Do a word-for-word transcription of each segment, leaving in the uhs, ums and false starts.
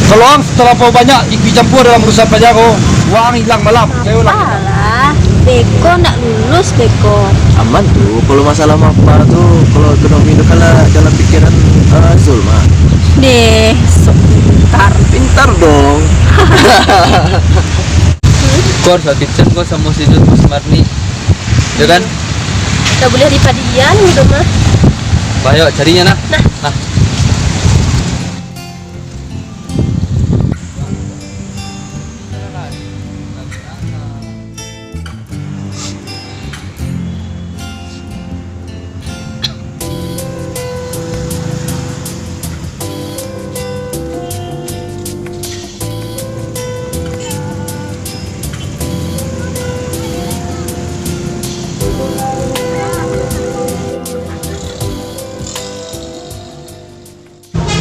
Kalau ang talampau banyak ikut campua dalam urusan paja ko, waang ilang malam. Jayolah. Alah, beko ndak lulus beko. Aman tu, kalau masalah mapa tu, kalau ekonomi tu kalau dalam pikiran, eh, Zul mah. Deh, sok pintar. Pintar dong. Kor, sakican kau samo si Jun, si Marni. Ya kan? Ndak buliah dipadian gitu mah. Bah, yo, carinya nah. Nah. Nah.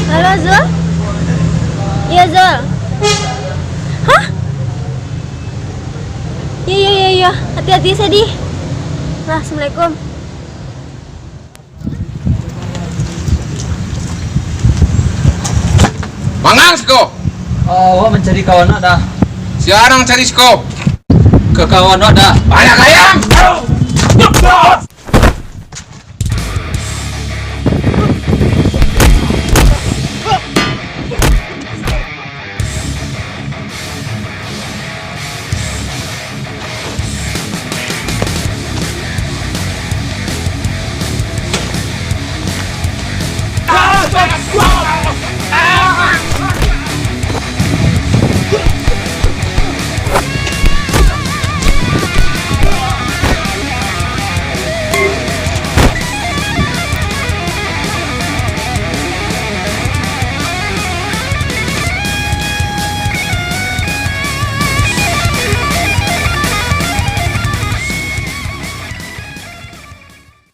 Halo, Zul? Iya, Zul. Hah? Iya, iya, iya, iya. Hati-hati, Sadi. Lah, assalamualaikum. Mangang siko? Oh, awak mancari kawan awak dah. Sia nan mancari siko? Ka kawan awak dah. Banyak gayang!